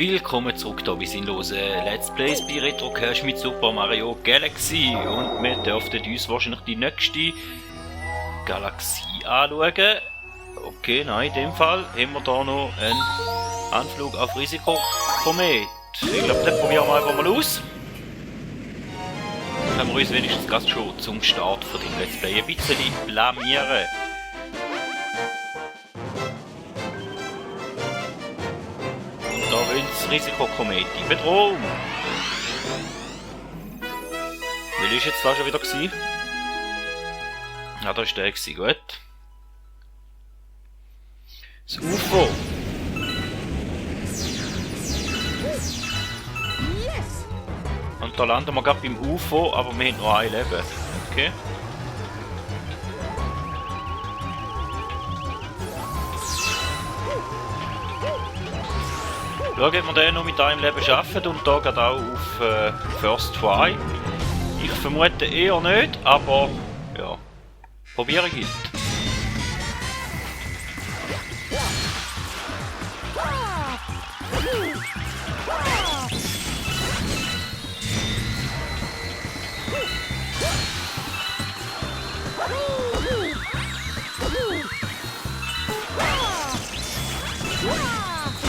Willkommen zurück da bei sinnlosen Let's Plays bei Retro Cash mit Super Mario Galaxy. Und wir dürften uns wahrscheinlich die nächste Galaxie anschauen. Okay, nein, in dem Fall haben wir da noch einen Anflug auf Risiko-Komet. Ich glaube, den probieren wir einfach mal aus. Dann können wir uns wenigstens gerade schon zum Start von dem Let's Play ein bisschen blamieren. Da will das Risikokomet in Bedrohung. Wie ist jetzt da schon wieder gewesen? Ja, da ist der gewesen, gut. Das UFO. Und da landen wir gerade beim UFO, aber wir haben nur ein Leben. Okay. Schauen, ob wir den noch mit einem Leben schaffen und da geht auch auf First Try. Ich vermute eher nicht, aber ja, probieren gilt.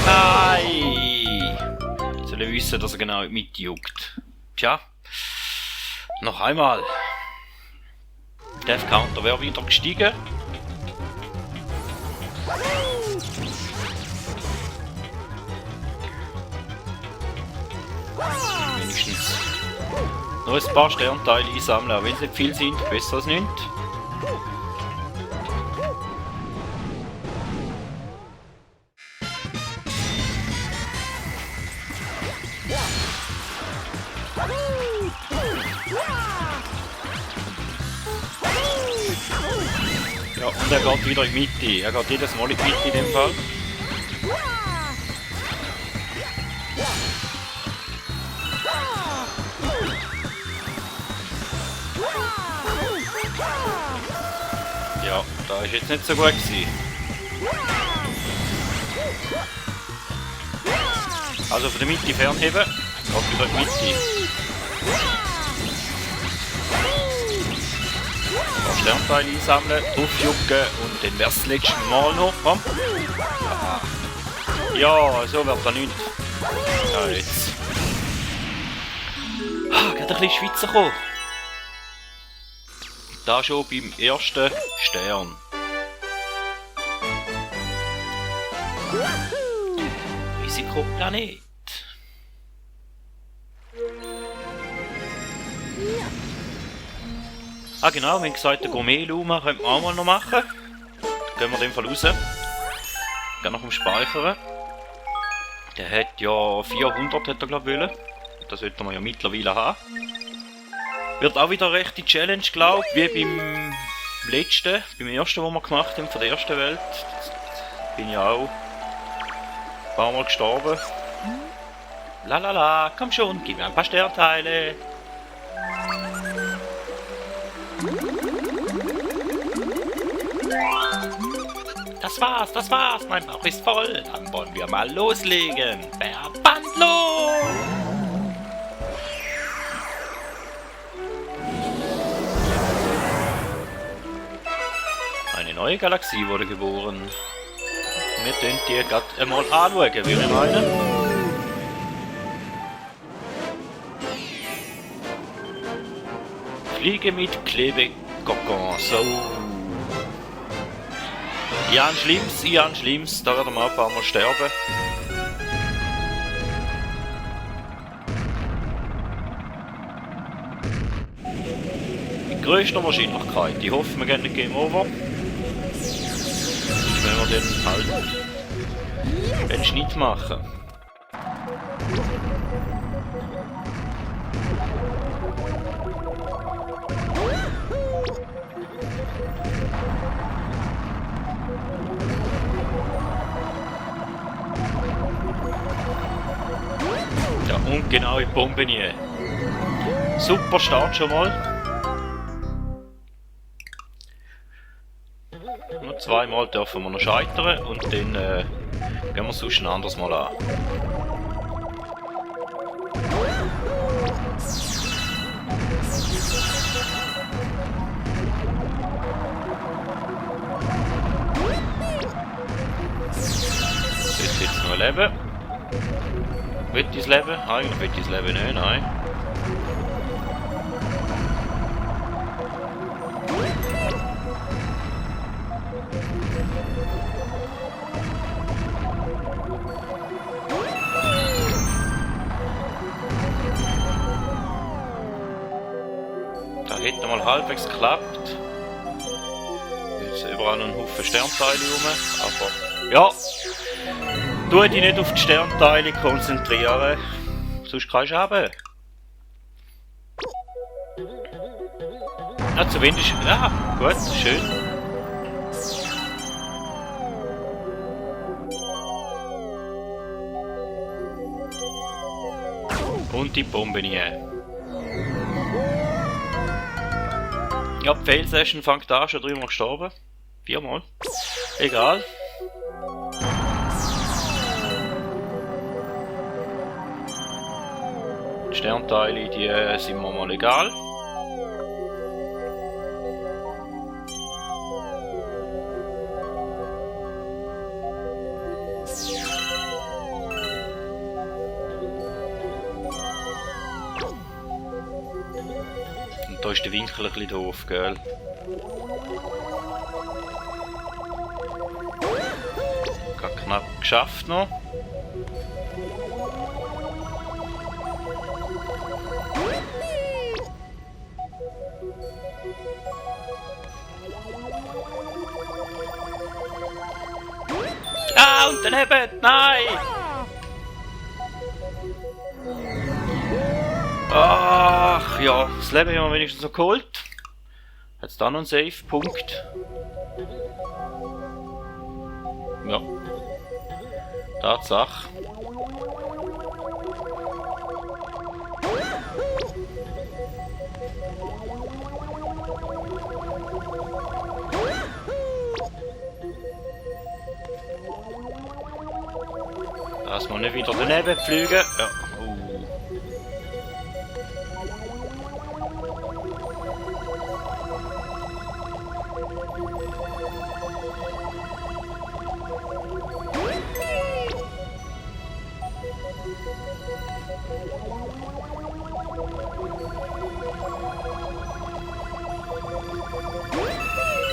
Nein! Sollen wir wissen, dass er genau in die Mitte juckt. Tja, noch einmal. Death Counter wäre wieder gestiegen. Wenigstens noch ein paar Sternteile einsammeln, auch wenn es nicht viel sind, besser als nichts. Ja, und er geht wieder in die Mitte. Er geht jedes Mal in die Mitte in dem Fall. Ja, da ist jetzt nicht so gut gewesen. Also von der Mitte fernheben. Geht wieder in die Mitte. Sternteile einsammeln, draufjucken und dann wär's das letzte Mal noch. Komm. Ja, so wird er nicht. Ja, jetzt. Ah, geht ein bisschen Schweizer kommen. Da schon beim ersten Stern. Risikoplanet. Ah genau, wir haben gesagt, den Gourmet-Luma könnte man auch mal noch machen. Dann gehen wir in dem Fall raus. Gehen nach dem Speichern. Der hat ja 400, hat er glaube ich. Das sollte man ja mittlerweile haben. Wird auch wieder eine rechte Challenge, glaube ich, wie beim letzten, beim ersten, was wir gemacht haben, von der ersten Welt. Bin ich auch ein paar Mal gestorben. Lalala, komm schon, gib mir ein paar Sternteile. Das war's, mein Bauch ist voll. Dann wollen wir mal loslegen. Verbandlung! Eine neue Galaxie wurde geboren. Wir können die gerade einmal anschauen, wie wir meinen. Fliege mit Klebekokon, so. Ja, ein Schlimms, da werden wir ein paar Mal sterben. Mit größter Wahrscheinlichkeit. Ich hoffe, wir gehen nicht Game Over. Wenn wir dann halt einen Schnitt machen. Ja, und genau in die Bombe nie. Super Start schon mal. Nur zweimal dürfen wir noch scheitern und dann gehen wir sonst ein anderes Mal an. Jetzt jetzt noch ein Leben. Will ich das Leben? Eigentlich will ich das Leben nicht, nein. Da hätte mal halbwegs geklappt. Jetzt überall noch ein Haufen Sternteile rum, aber ja. Tu dich nicht auf die Sternteile konzentrieren, sonst kannst du haben. Ja, zumindest. Ja, gut, schön. Und die Bombe nie. Ja, die Fail-Session fängt an, schon 3-mal gestorben. 4-mal. Egal. Die Sternteile, die sind mir mal egal. Und da ist der Winkel ein bisschen doof, gell? Gerade knapp geschafft noch. Ah, und daneben! Nein! Ach ja, das Leben haben wir wenigstens noch geholt. Jetzt da noch einen Save-Punkt. Ja. Tatsache. Dass wir nicht wieder daneben fliegen. Ja.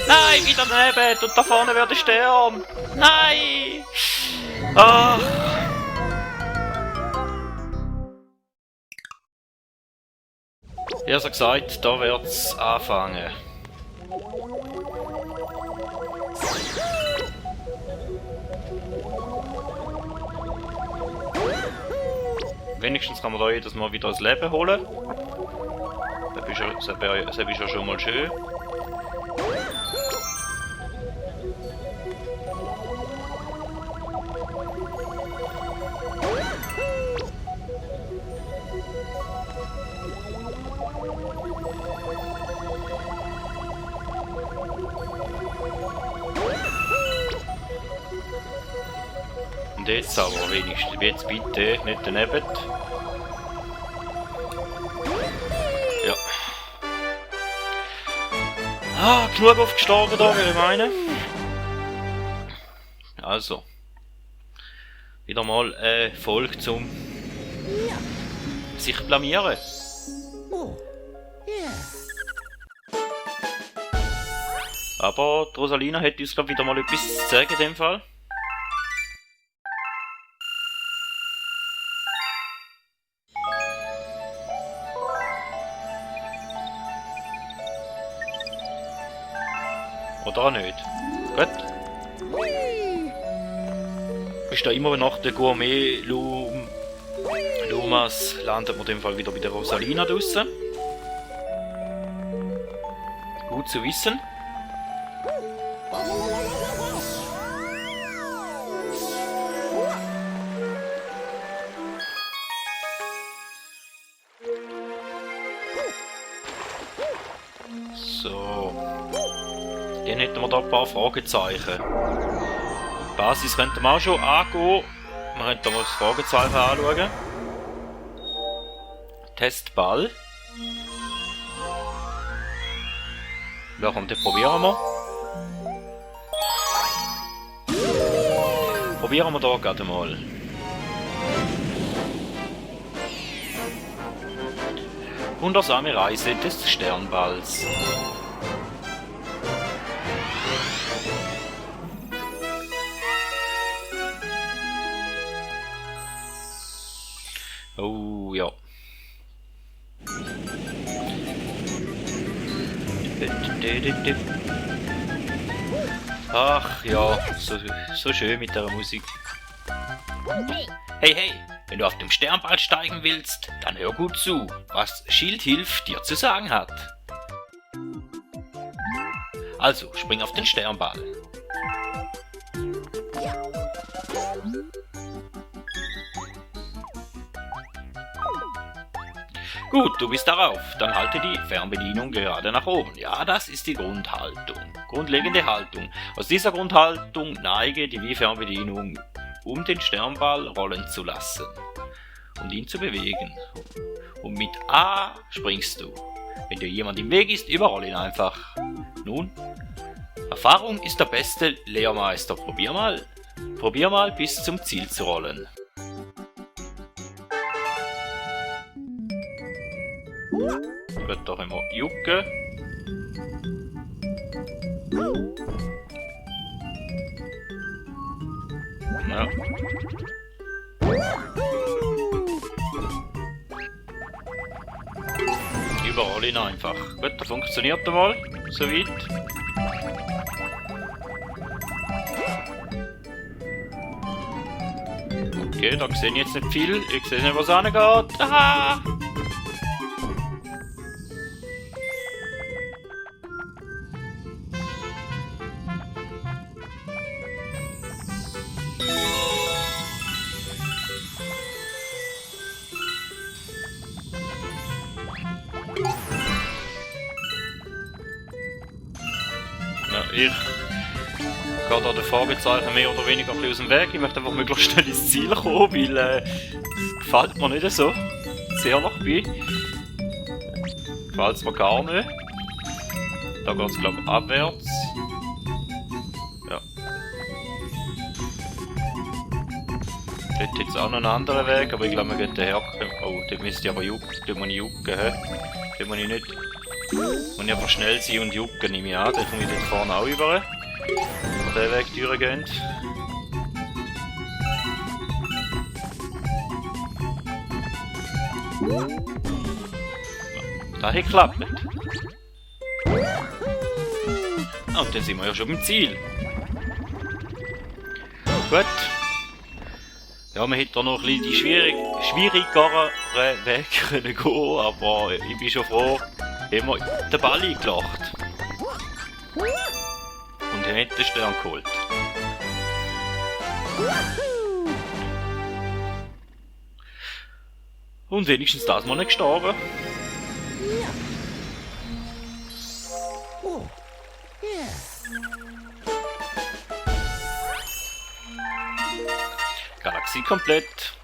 Nein, wieder daneben! Und da vorne wird der Stern! Nein! Ach! Ich habe gesagt, da wird's anfangen. Wenigstens kann man da jedes Mal wieder das Leben holen. Das ist ja schon mal schön. Und jetzt aber wenigstens, jetzt bitte, nicht daneben. Ja. Ah, genug aufgestorben da, würde ich meinen. Also. Wieder mal Folge zum sich blamieren. Aber die Rosalina hätte uns glaub wieder mal etwas zu sagen in dem Fall. Oder auch nicht. Gut. Ist da immer nach der Gourmet Lumas landet man in dem Fall wieder bei der Rosalina draussen. Gut zu wissen. So. Dann hätten wir da ein paar Fragezeichen. Die Basis könnten wir auch schon angehen. Wir könnten mal das Fragezeichen anschauen. Testball. Ja, komm, dann probieren wir. Probieren wir da gerade mal. Wundersame Reise des Sternballs. Oh ja. Ach ja, so schön mit der Musik. Hey, hey, wenn du auf dem Sternball steigen willst, dann hör gut zu, was Schildhilf dir zu sagen hat. Also, spring auf den Sternball. Gut, du bist darauf. Dann halte die Fernbedienung gerade nach oben. Ja, das ist die Grundhaltung. Grundlegende Haltung. Aus dieser Grundhaltung neige die Wii-Fernbedienung, um den Sternball rollen zu lassen und ihn zu bewegen. Und mit A springst du. Wenn dir jemand im Weg ist, überroll ihn einfach. Nun, Erfahrung ist der beste Lehrmeister. Probier mal bis zum Ziel zu rollen. Wird doch immer jucken. Ja. Überall ihn einfach. Gut, das funktioniert einmal. Soweit. Okay, da sehe ich jetzt nicht viel. Ich sehe nicht, was angeht. Aha! Ich gehe da den Fragezeichen mehr oder weniger ein bisschen aus dem Weg. Ich möchte einfach möglichst schnell ins Ziel kommen, weil es gefällt mir nicht so. Sehr nach bei. Gefällt es mir gar nicht. Da geht es, glaube ich, abwärts. Ja. Dort jetzt auch noch einen anderen Weg, aber ich glaube, man geht daher. Oh, dort müsste ich aber jucken. Dort muss ich jucken, hä? Dort muss ich nicht. Muss ich einfach schnell sein und jucken, nehme ich an. Dann komme ich dort vorne auch über. Von der Weg durchgehen. Das hat geklappt. Ah, und dann sind wir ja schon beim Ziel. Gut. Ja, man hätte da noch ein bisschen die schwierigeren Wege gehen können, aber ich bin schon froh, haben wir den Ball eingelacht. Und er hat den Stern geholt. Und wenigstens das mal nicht gestorben. Galaxie komplett.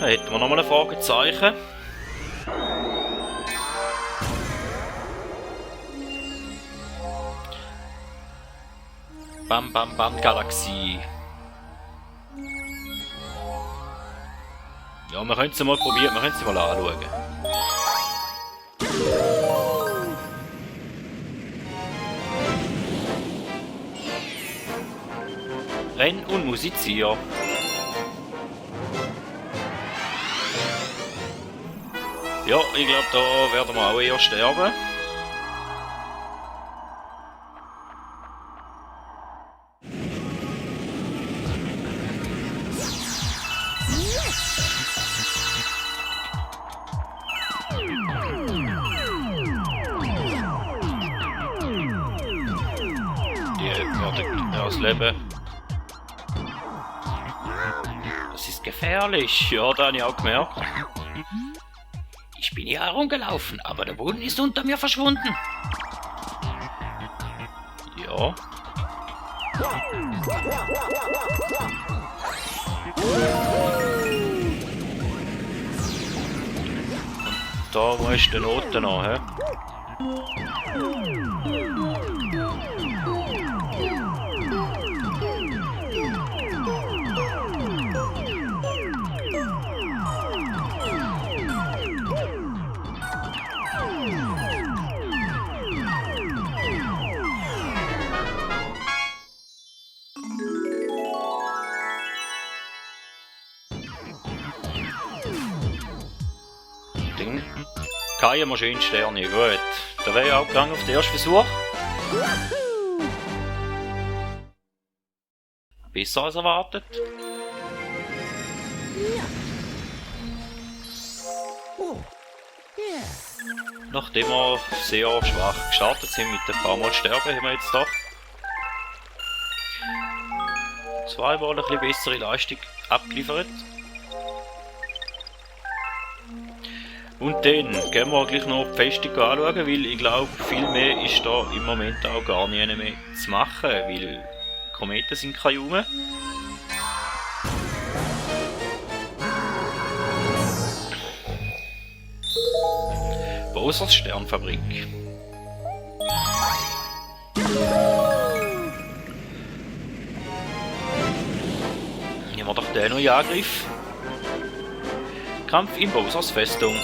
Da hätten wir nochmal ein Fragezeichen. Bam Bam Bam Galaxie. Ja, wir können es mal probieren, wir können es mal anschauen. Renn und musizier. Ja, ich glaube, da werden wir auch eher sterben. Das Leben. Das ist gefährlich. Ja, da habe ich auch gemerkt. Ich bin hier herumgelaufen, aber der Boden ist unter mir verschwunden. Ja. Da musst du den Noten an, hä? Kein Maschinenstern, ja gut. Da wäre ja auch gegangen auf den ersten Versuch. Besser als erwartet. Nachdem wir sehr schwach gestartet sind mit ein paar Mal sterben, haben wir jetzt doch zweimal ein bisschen bessere Leistung abgeliefert. Und dann gehen wir gleich noch die Festung anschauen, weil ich glaube, viel mehr ist da im Moment auch gar nicht mehr zu machen, weil Kometen sind keine rum. Bowsers Sternfabrik. Nehmen wir doch den noch in Angriff. Kampf in Bowsers Festung.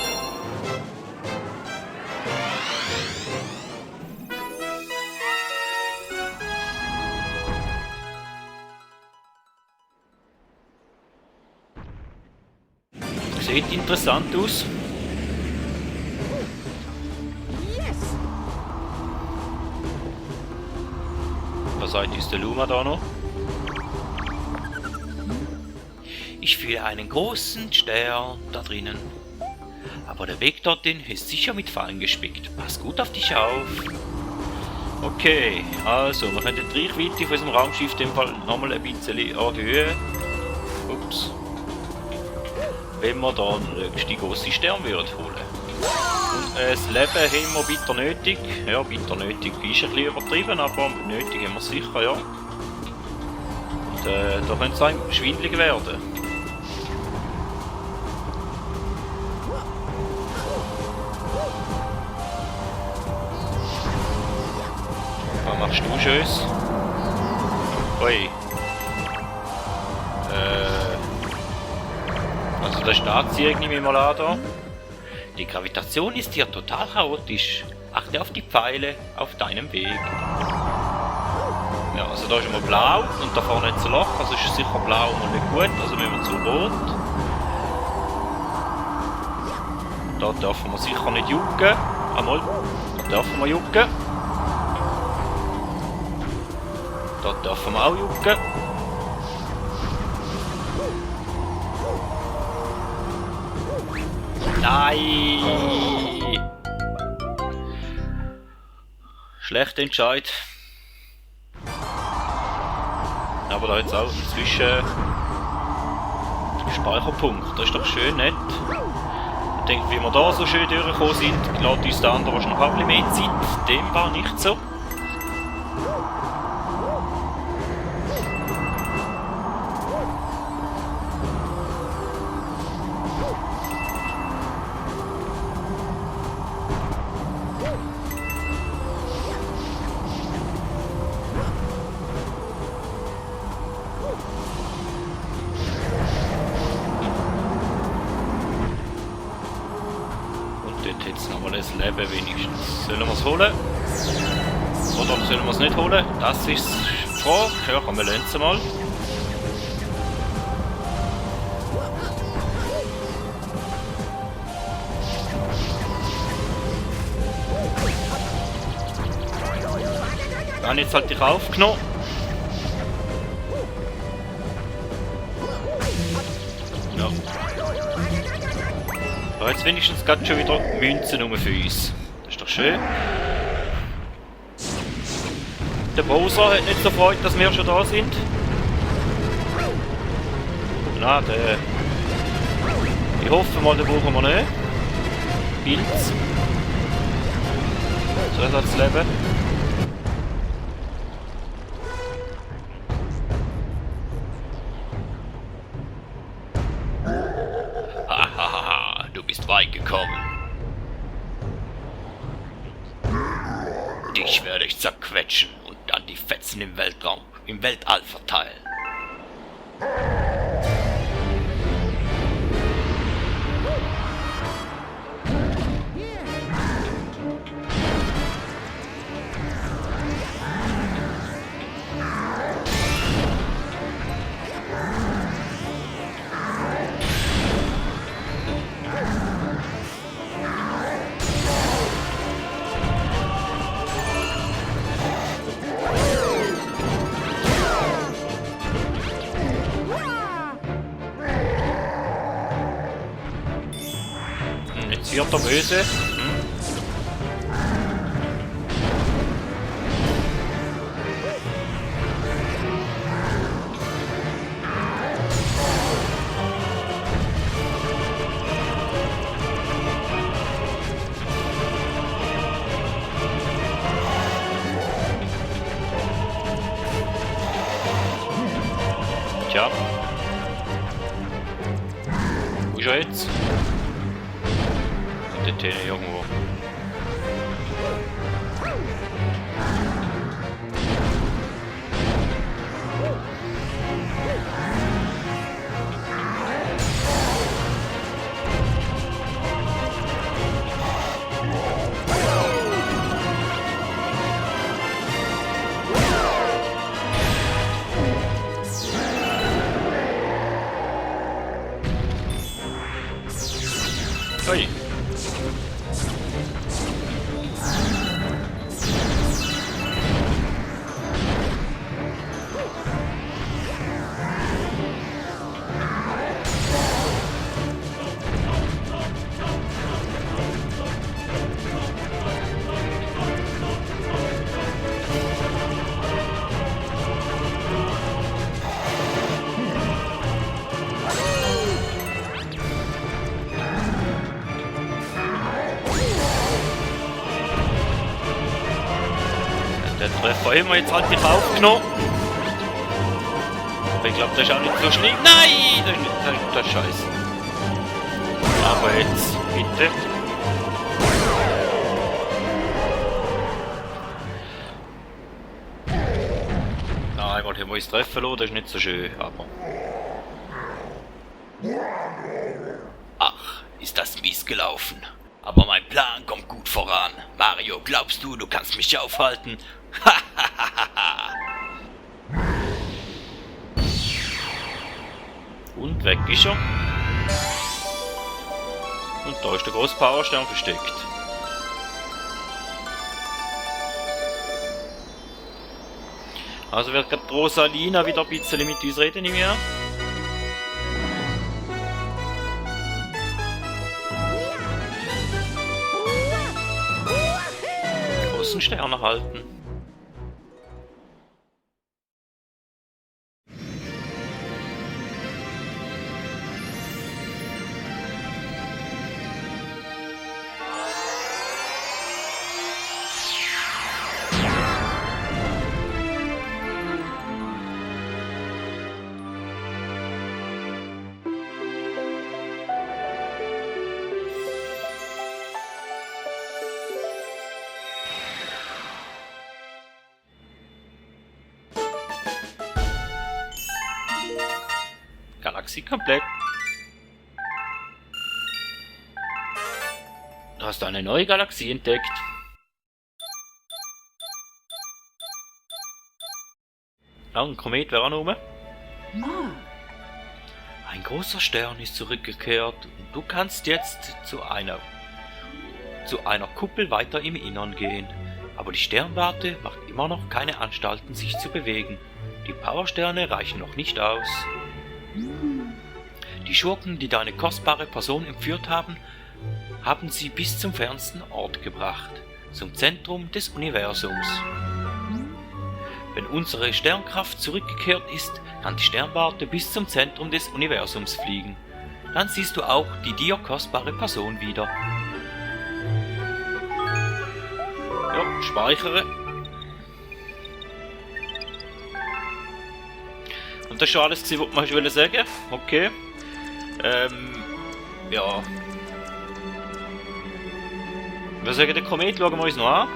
Sieht interessant aus. Was sagt uns der Luma da noch? Ich fühle einen großen Stern da drinnen. Aber der Weg dorthin ist sicher mit Fallen gespickt. Pass gut auf dich auf. Okay, also wir können die Reichweite von unserem Raumschiff in dem Fall nochmal ein bisschen erhöhen. Ups. Wenn wir dann den nächsten grossen Stern holen. Und das Leben haben wir bitter nötig. Ja, bitter nötig ist ein bisschen übertrieben, aber nötig haben wir sicher, ja. Und da könnte es einem schwindelig werden. Was machst du Schönes? Ui. Also der Startziel nehme ich mal an da. Die Gravitation ist hier total chaotisch. Achte auf die Pfeile auf deinem Weg. Ja, also da ist immer blau und da vorne ist ein Loch, also ist sicher blau und nicht gut, also müssen wir zu rot. Da dürfen wir sicher nicht jucken. Einmal, da dürfen wir jucken. Da dürfen wir auch jucken. Nein! Schlechter Entscheid. Aber da jetzt auch inzwischen Speicherpunkt. Das ist doch schön nett. Ich denke, wie wir da so schön durchgekommen sind, lässt uns der andere wahrscheinlich auch ein bisschen mehr Zeit. Dem war nicht so. Jetzt nochmal ein Leben wenigstens. Sollen wir es holen? Oder sollen wir es nicht holen? Das ist die Frage. Ja, komm, wir lernen es mal. Dann jetzt halt dich aufgenommen. Ja. Da jetzt wenigstens gerade schon wieder Münzen rum für uns. Das ist doch schön. Der Bowser hat nicht so Freude, dass wir schon da sind. Na, der... Ich hoffe mal, den brauchen wir nicht. Pilz. So ist das Leben. Dich werde ich zerquetschen und dann die Fetzen im Weltraum, im Weltall verteilen. Jetzt wird er böse. Tja. Wo ist er jetzt? Die Täne irgendwo. Ui. Den Treffer haben wir jetzt halt mit aufgenommen. Aber ich glaube, das ist auch nicht so schlimm. Nein! Das ist nicht das ist scheiße. Aber jetzt, bitte. Na, einmal haben wir uns treffen lassen, das ist nicht so schön, aber... Ach, ist das mies gelaufen. Aber mein Plan kommt gut voran. Mario, glaubst du, du kannst mich aufhalten? Und weg ist er. Und da ist der große Powerstern versteckt. Also wird gerade Rosalina wieder ein bisschen mit uns reden, nicht mehr. Großen Stern erhalten. Galaxie komplett. Du hast eine neue Galaxie entdeckt. Ja, ein Komet wäre auch noch rum. Ein großer Stern ist zurückgekehrt und du kannst jetzt zu einer Kuppel weiter im Innern gehen. Aber die Sternwarte macht immer noch keine Anstalten, sich zu bewegen. Die Powersterne reichen noch nicht aus. Die Schurken, die deine kostbare Person entführt haben, haben sie bis zum fernsten Ort gebracht, zum Zentrum des Universums. Wenn unsere Sternkraft zurückgekehrt ist, kann die Sternwarte bis zum Zentrum des Universums fliegen. Dann siehst du auch die dir kostbare Person wieder. Ja, speichere. Und das ist schon alles gewesen, was ich sagen wollte. Okay. Ja. Ich würde sagen, den Komet schauen wir uns noch an.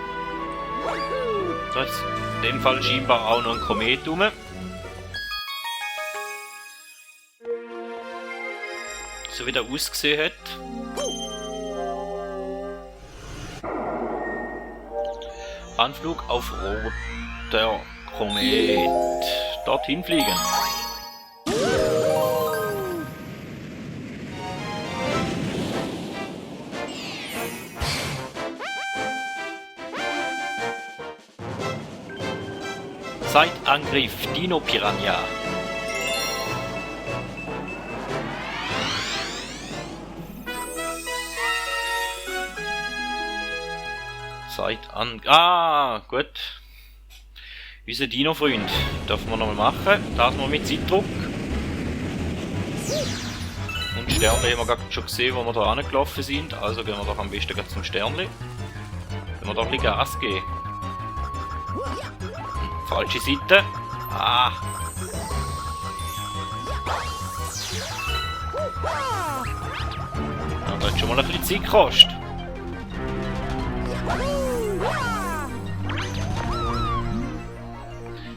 Da ist in dem Fall scheinbar auch noch ein Komet rum. So wie der ausgesehen hat. Anflug auf roter Komet. Dorthin fliegen. Zeitangriff Dino Piranha. Gut. Unser Dino-Freund. Dürfen wir nochmal machen. Das mal mit Zeitdruck. Und Sternli haben wir gerade schon gesehen, wo wir da angelaufen sind. Also gehen wir doch am besten zum Sternli. Wenn wir doch ein bisschen Gas geben. Falsche Seite. Ah. Ja, das hat schon mal ein bisschen Zeit gekostet.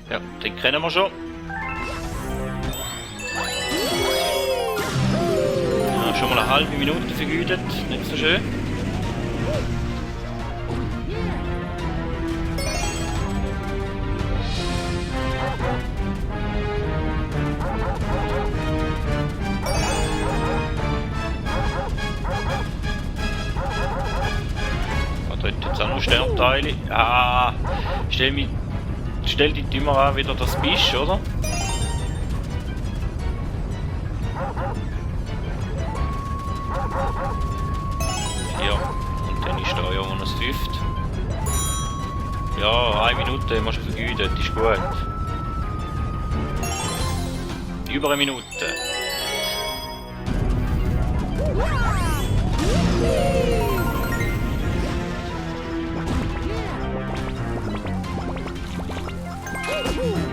Ja, den kennen wir schon. Ja, schon mal eine halbe Minute vergütet. Nicht so schön. Jetzt auch noch Sternteile. Ah, stell die immer an, wieder das bist, oder? Ja, und dann ist da ja noch ein Düft. Ja, 1 Minute haben wir schon vergütet, ist gut. Über 1 Minute.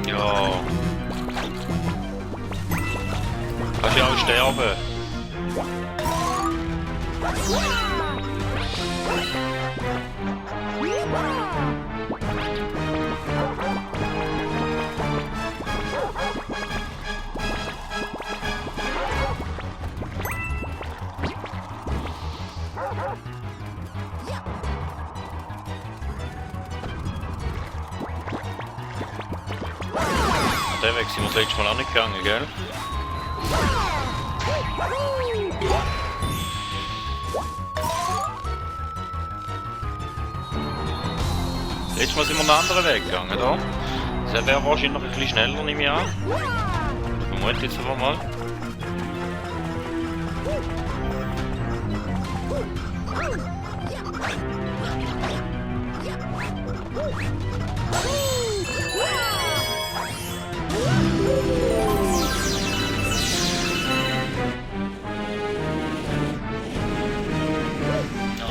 Ja. Kannst ja auch sterben. Den Weg sind wir das letzte Mal auch nicht gegangen, gell? Letztes Mal sind wir einen anderen Weg gegangen, da. Das wäre wahrscheinlich noch ein bisschen schneller, nehme ich an. Ich vermute jetzt einfach mal.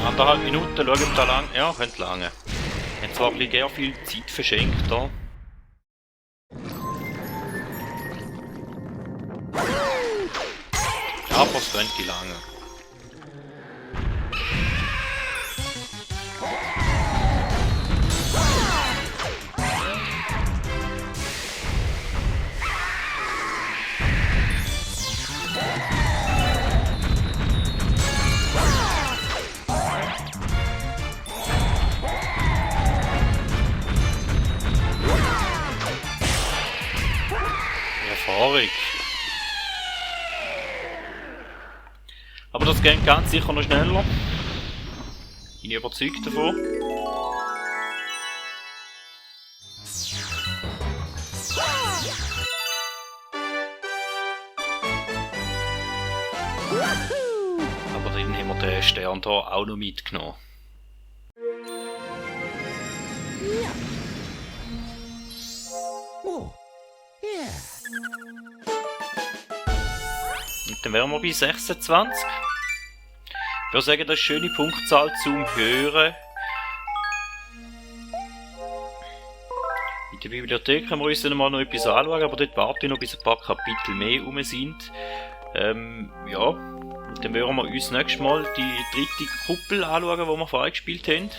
Anderthalb Minuten, schauen ob da lang. Ja, könnte lange. Ich habe zwar ein bisschen viel Zeit verschenkt da. Aber es könnte lange. Erfahrung. Aber das geht ganz sicher noch schneller. Bin ich überzeugt davon. Aber dann haben wir den Stern hier auch noch mitgenommen. Und dann wären wir bei 26. Ich würde sagen, das ist eine schöne Punktzahl zum Hören. In der Bibliothek können wir uns dann mal noch etwas anschauen, aber dort warte ich noch, bis ein paar Kapitel mehr rum sind. Ja, und dann werden wir uns nächstes Mal die dritte Kuppel anschauen, die wir vorher gespielt haben.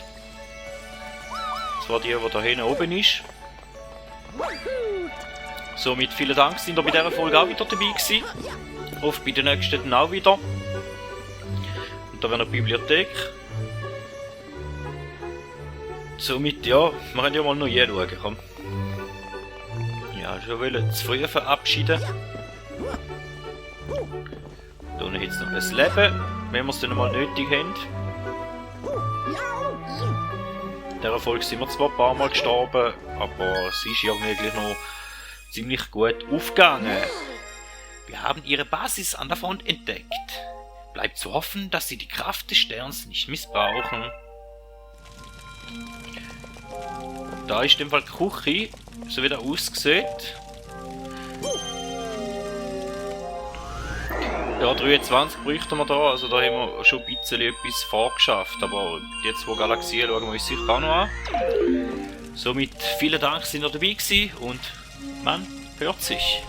zwar die da hinten oben ist. Somit vielen Dank, sind ihr bei dieser Folge auch wieder dabei gewesen. Ich hoffe, bei den nächsten dann auch wieder. Und da wäre noch die Bibliothek. Somit, ja, wir können ja mal noch hier schauen, komm. Ja, schon wollen zu früh verabschieden. Da unten jetzt noch ein Leben, wenn wir es dann mal nötig haben. In dieser Folge sind wir zwar ein paar Mal gestorben, aber sie ist irgendwie noch ziemlich gut aufgegangen. Wir haben ihre Basis an der Front entdeckt. Bleibt zu hoffen, dass sie die Kraft des Sterns nicht missbrauchen. Da ist in dem Fall die Küche, so wie der aussieht. Ja, 23 bräuchten wir da, also da haben wir schon ein bisschen etwas vorgeschafft, aber jetzt wo Galaxien schauen wir uns sicher auch noch an. Somit vielen Dank, sind ihr dabei gewesen und man hört sich.